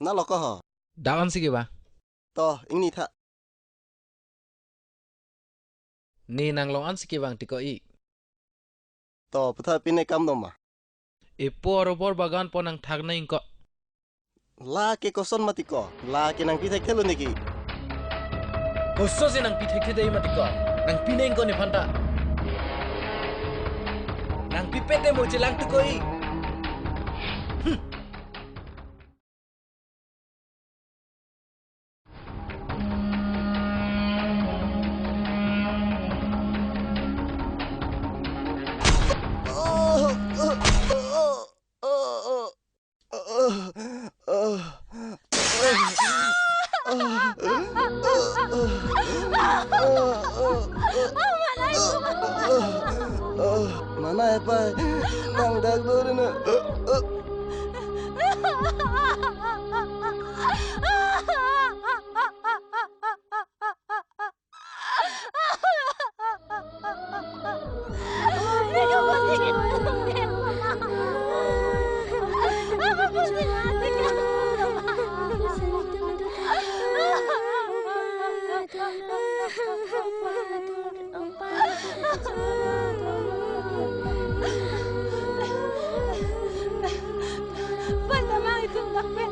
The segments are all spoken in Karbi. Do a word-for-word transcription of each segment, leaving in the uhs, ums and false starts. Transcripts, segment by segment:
Na lo ko ho. Dak ansi kevang. To, ingni tha. Ne nang long ansi kevang ti ko i. To, puthot pine kam doma. Epo arobor bagan po nang thak na ingko. La ke koson mati ko. La ke nangpi thekthelo neki. Koson si nangpi thekthedei mati ko. Nangpi na ingko nephan ta. Nangpi pete mo chelang tu ko i. Hmm. Mana epai, nang dak dori na. Pai damang itum dak pen.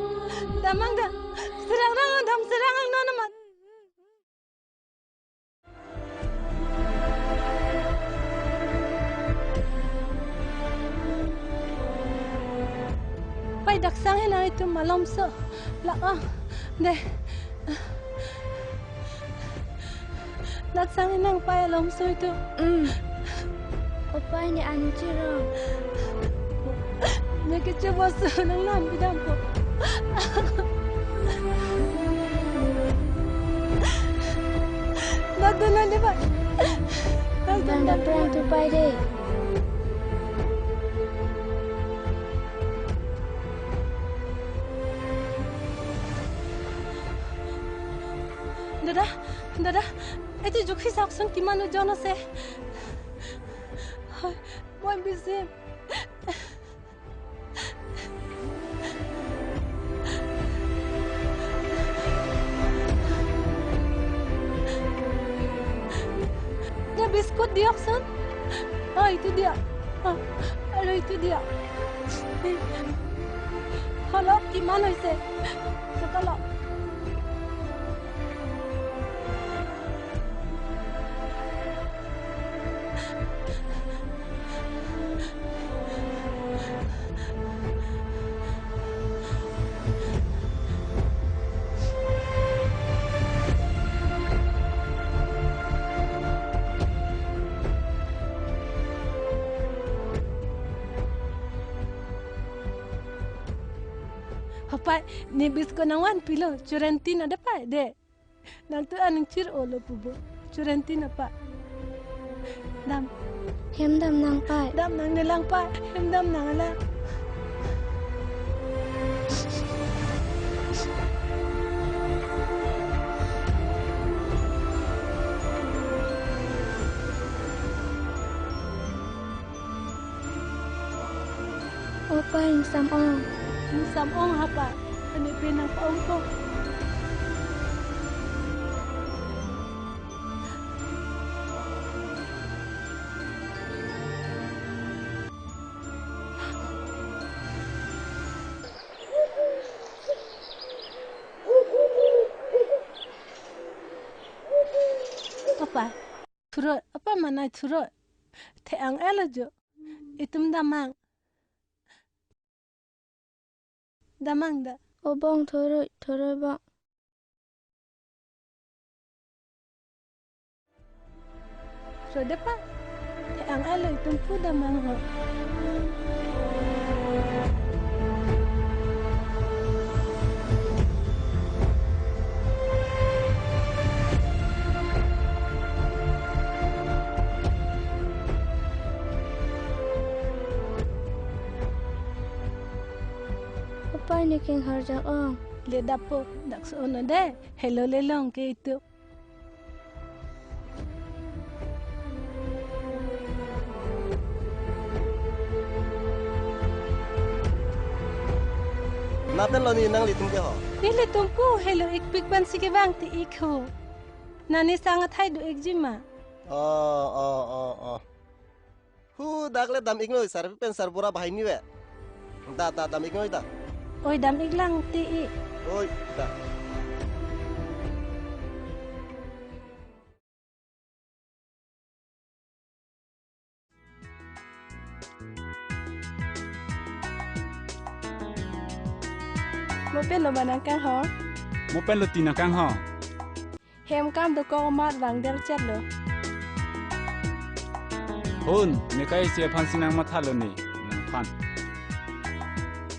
Damang dak. Serang rang dam serang ang non amat. Pai dak sang henang itum malomso. Lak ang. De. Dak sang henang pai alomso itum. Mm. Opai ne anchiro. Ne kecho bosu nang lam bidang ko. Dak dun nang de pai. Dak dun nang de pai. Dak dun nang de pai de. Dada, dada, eti jukhi saksun kiman ujon ase. Hai, moi bisim. Dia biskut dioksun. Ah, itu dia. Ah, alo itu dia. Halo, kiman ase? Sakalo. Hapai, ne biskut nangvan pilo, churantin ada pai de. Nangtum aning chir-olo pubo. Churantin apa. Dam. Hem dam nang pai. Dam nang nelang pai. Hem dam nang ala. O pai, ingsam ong. Ingsam ong hapai. Kane pe nang pa-ong ko. Apa? Thurot, apa manai thurot? The-ang elo jo. Itum damang. Damang da. O bong thoroi, thoroi bong. Throdepa. The-ang elo itum pu damang ho. Apai ne keng harjak ong. Le dapo, dak so ono de. Helo le long ke itu. Lapen lo ne nanglitum ke ho? Nelitum ko helo ikpik ban si kevang ti ik ho. Nani sang athai do ikji ma? Oh, oh, oh, oh. Hu, dak le dam iknoi, sarpi pen sarbura bahai ni ve. Da, da, dam iknoi da. Oi, dam iklang ti ik. Oi, da. Mo pen lo ma nangkang ho? Mo pen lo ti nangkang ho? Hem kam dokok amat vangder chet lo. Hun, ne kai isi aphan si nangmatha lo ne, nangphan.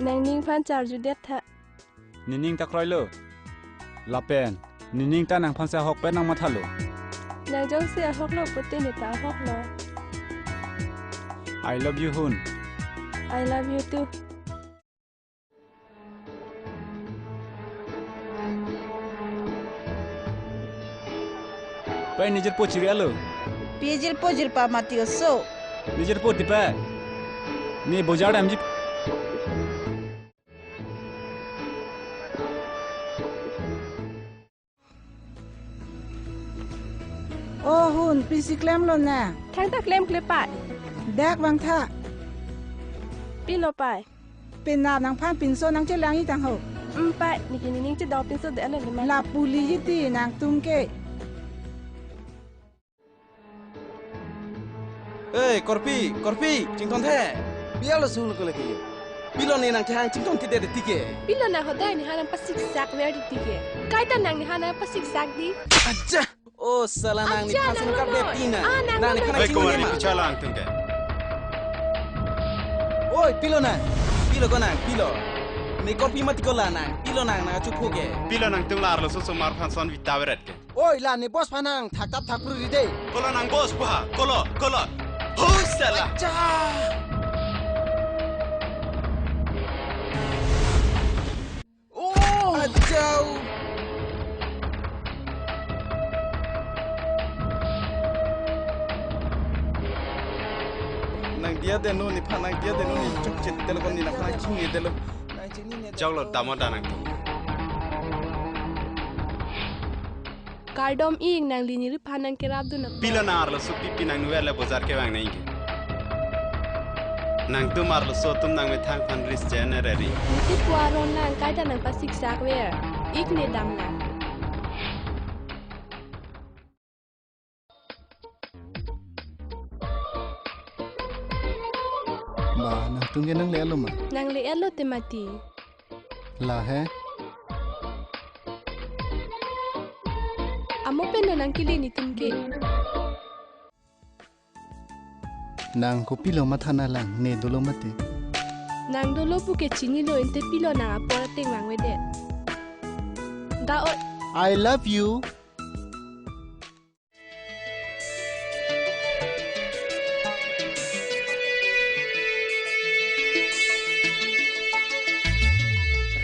Nangning phan charjudet tha. Nening ta kroi lo. Lapen, nening ta nangphan si ahok pen nangmatha lo. Nang jongsi ahok lo pute ne ta ahok lo. I love you, Hun. I love you too. Pai, ne jirpo chiri alo. Pi jirpo jirpa mati oso. Ne jirpo ti pai. Ne bojar damji. O Hun, pisi klem lo na? Thangta klemkle pai. Dak vangtha. Pilo pai? Pina nangphan pinso nangchelang-i tang ho. Mm pai, niki nening chedok pinso de alo le ma. La puli ji ti nangtum ke. Ei, korpi, korpi, chingthon the. Pi alo sul ko lagi. Pilo ne nangkehang chingthon ti de ti ke. Pilo nang hodai nephan nangpasiksak ver ti ke. Kaita nang nephan nangpasiksak di. Aja. O sala, nang Aja, nephan nang singkap de lo. Pina. Ah, nang Nang lo. Nephan Hei, chingthon kumari ma. Bichalang tum ke. Oi, pilo nang. Pilo ko nang, pilo. Ne korpi mati ko la nang. Pilo nang nangchupho ke. Pilo nangtum la arloso osomar aphan son vita veret ke. Oi, la ne boss aphan nangthak tap thak pru ri de. Kolo nang boss pu ha? Kolo, kolo. Hui sala. Acha. Oh! Achau. Nang diya de no, nephan nang diya de no, ne chokche telo kon ne nephan nang chini telo. Nang chini ne. Jok lo damo da nangtum. Kardom ik, nangli neriphan nangkerapdun apot. Pilo nang arloso pipi nang nuver le bojar kevang nang ke. Nangtum arloso atum nangmethang aphan ris jen ere ri. Niti pu aron nang kaita nangpasiksak ver. Ik ne dam nang. Ba, nangtum ke nangle-et lo ma? Nangle-et lo te mati. La he? Amo pen lo nangkele netum ke. Nang kopilo matha nanglang, ne dolo mati. Nang dolo pu ke chinilo, ante pilo nang apor ateng vangvedet. Da oi. I love you.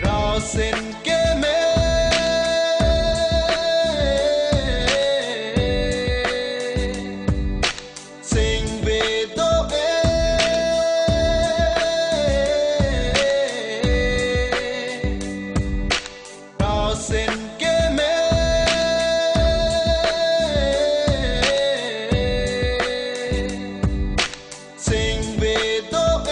Rasen keme sing vedo e. Rasen keme sing vedo e.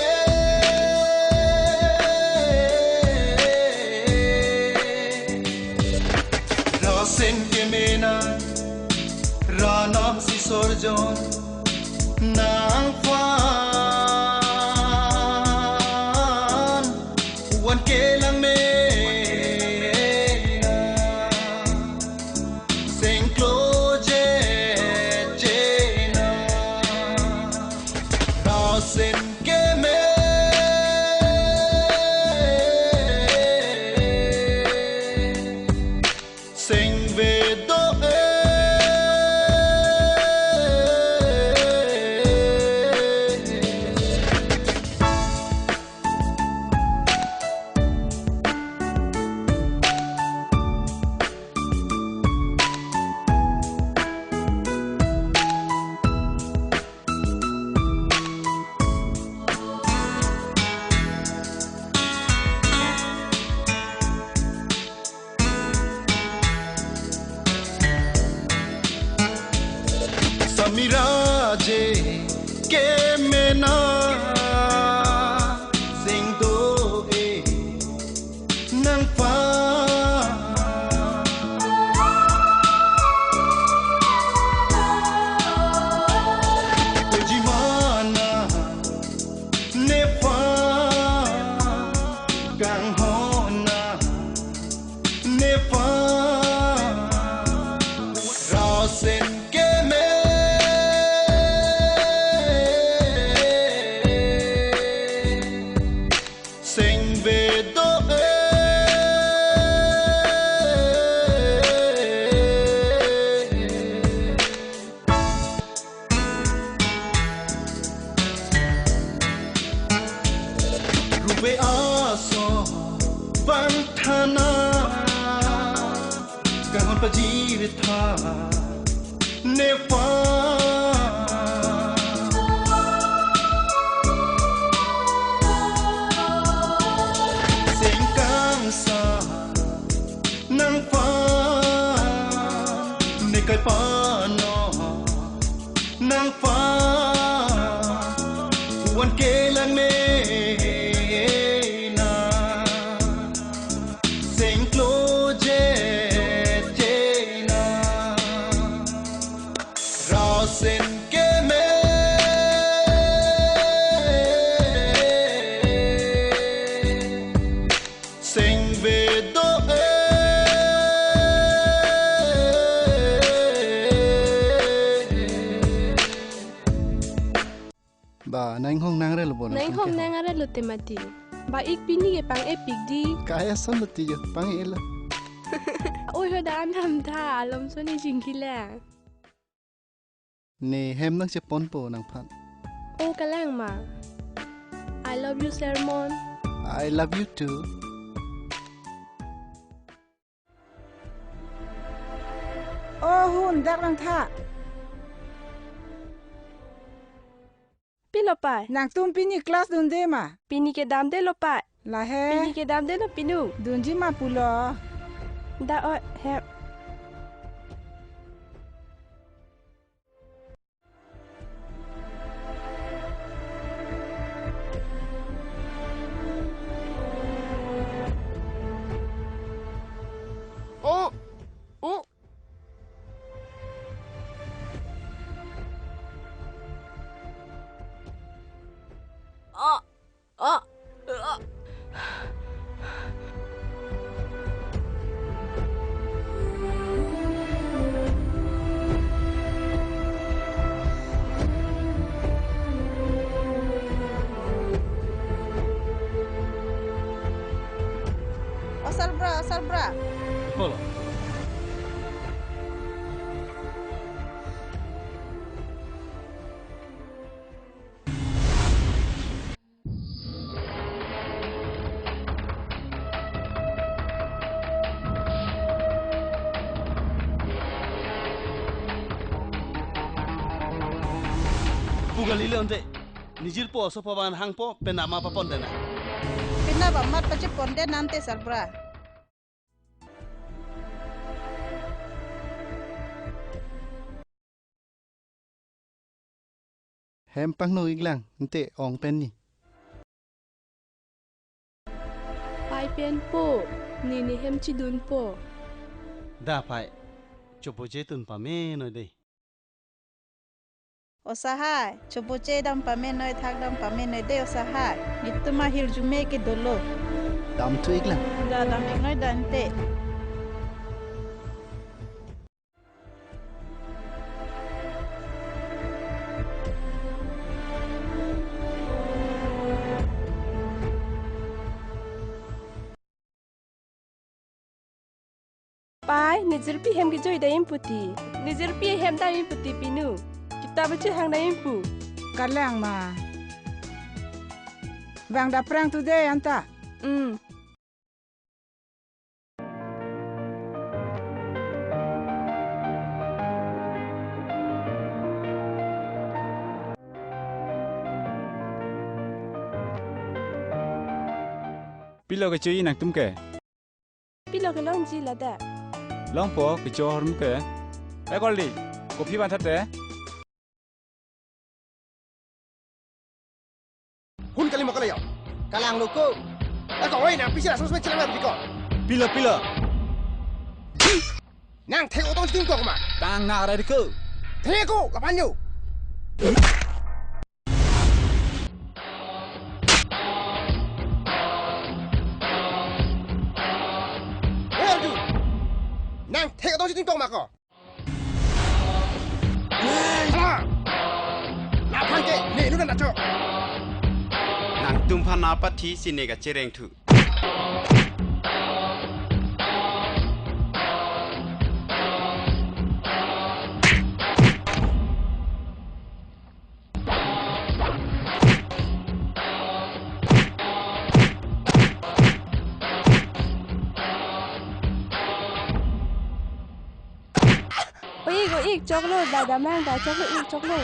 Rasen keme na ranam si sorjon nangphan wan kelang me na sengklo je je na. Rasen keme sing vedo e. Miraje kemena seng do-e nangphan. Kujimana nephan, kanghona nephan, rasen keme seng vedo-e. Ruve aso bang thana, kanghon pajirtha nephan. Seng kangsa nangphan, ne kai pano nangphan, wan kelang mena seng kloje jena, rasen keme seng vedo-e. Ba, nang inghong nang relo bo, nang inghong nang relo te mati. Ba ik pini ke pang-epik di. Kaya son lo tiyo, pang-elo. Oi, hoda anam tha, alom soni jingkila. Ne hem nangcheponpo nangphan. Oh, kalang ma. I love you, Sermon. I love you too. Oh, hun, dak lang tha. Pilo pai? Nangtum pini class dunde ma? Pini ke damde lo pai? Lahe. Pini ke damde lo pinu. Dunji ma pulo. Da oi, hem. Oh, oh. Ah. Ah! Ah! O sarbura, o sarbura. Holo. Pu kali le ante, nejirpo asopo abang hangpo, penap ma papondet nang. Penap amat pachepondet nang te sarbura. Hem pangno iklang, ante ong pen ni. Pai pen po, ne ne hem chidunpo. Da pai, chopoche tun pame noi dei. O sahai, chopoche dam pame noi, thak dam pame noi dei o sahai. Netum ahirjume ke dolo. Dam thu iklang. Da dam ik noi da ante. Pai, nejirpi hem kejoi dam imputi. Nejirpi hem dam imputi pinu. Kita bache hang dam impu. Kalang ma. Bang da prang tu dei anta. Hmm. Pilo kecho-i nangtum ke? Pilo kelongji ladak? Longpo kecho ahormu ke. Eh, Goldi, kopi van thate. Kalang lo ko. Ako, oi, nang pisi langsung semen cilang lagi ko. Pilo, pilo. Nang thek otong sing ko ma. Tang na rai ko. Thek ko, lapan yo. Eh, Arjun. Nang thek otong sing ko ma ko. Hala! Laphan ke, ne, nu na cho. Nangtum aphan nangpathi si ne kachereng thu. O ik, o ik, choklo, da, da, mang, da, choklo, ik, choklo.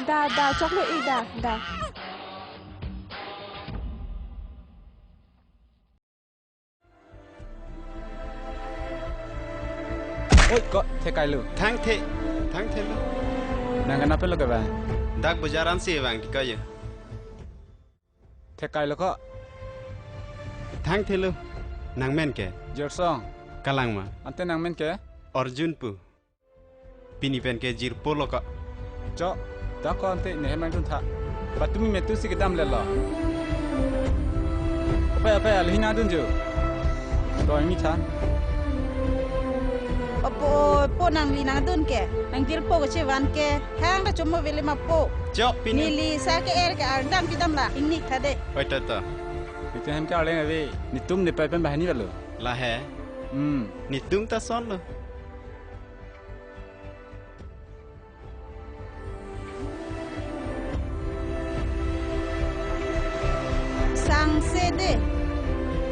Da, da, choklo, ik, da, da. Oi, ko, thekai lo. Thangthe, thangthe lo. Nang kenapa lo ke, Bang? Dak bojar ansi, Bang, di kayu. Thekai lo ko. Thangthe lo. Nang men ke? Jorsong. Kalang ma? Ante nang men ke? Arjun pu. Pini pen ke jirpo lo ko. Cho, dak ko ante ne hem nangdun tha. Patumi metu si kedam lelo. Apa, apa, alhi nangdun jo. To, ingni tha. Opo, po nangli nangdun ke. Nang jirpo ko chevan ke. Hang ta chomo vele ma po. Chok pini. Neli sa ke er ke ardang pidam la. Ingni tha de. Oi, to, to. Itu hem ke arleng ave. Netum nepei pen banghini velo. Lahei. Hmm. Netum ta son lo. Sangse de.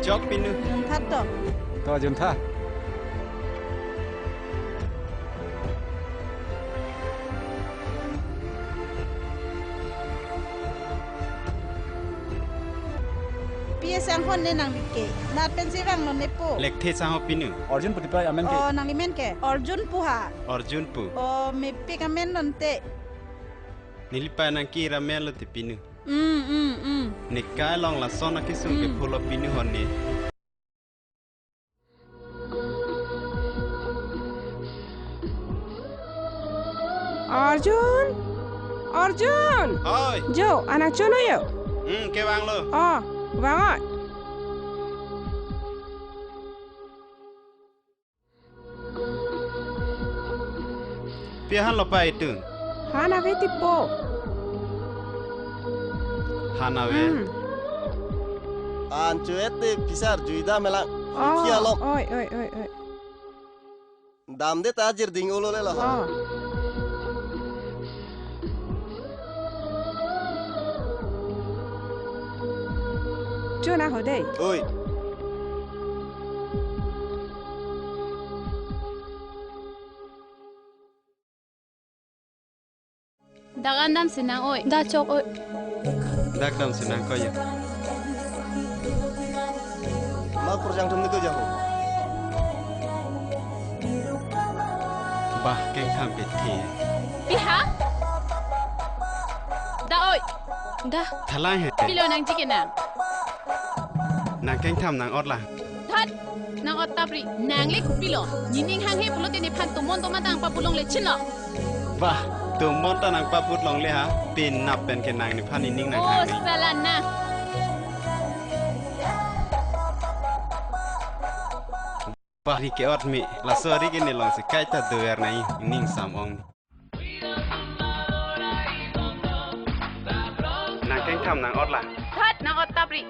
Chok pinu. Juntha to. To juntha. Pi asangho ne nang bike. Nat pensi vanglo ne po. Lekthe sangho pinu. Arjun pu tipra amen ke. Oh, nangli men ke. Arjun pu ha. Arjun pu. Oh, mepik amen non te. Neli pa nangkira men lo te pinu. Mm, mm, mm. Nekai long lason akesung ke, mm, pulo pinu hon ne. Arjun! Arjun! Oi! Jo, anak chono yo. Hmm, ke vanglo. Oh, vang oi. Pi ahan lo pa itu? Han ave tipo. Han ave? Hmm. An chuet de pisar juida melang. Oh, kia lo. Oi, oi, oi, oi. Dam de ta jirding ulo le lo. Oh. Chuna ho dei. Oi. Dak an damsi nang oi. Dak chok oi. Dak damsi nang ko ya. Ma kurjang thum ni ko jaho. Bah, kengtham ke thi. Piha? Da oi. Da. Thalang he. Pilo nangji ke nang. Nang kengtham nang-ot la. Thot, nang-ot tapri, nangli kopilo. Nening hanghe pulote nephan tomon tomon ta nangpabut longle chinlo. Bah, tomon ta nangpabut longle ha, penap pen ke nang nephan nening nang, oh, hanghe. Sala na. Bah, ri ke-ot me, laso ri ke ne longsi kaita dover nai, ning sam ong. Nang kengtham nang-ot la. Thot nang-ot tapri.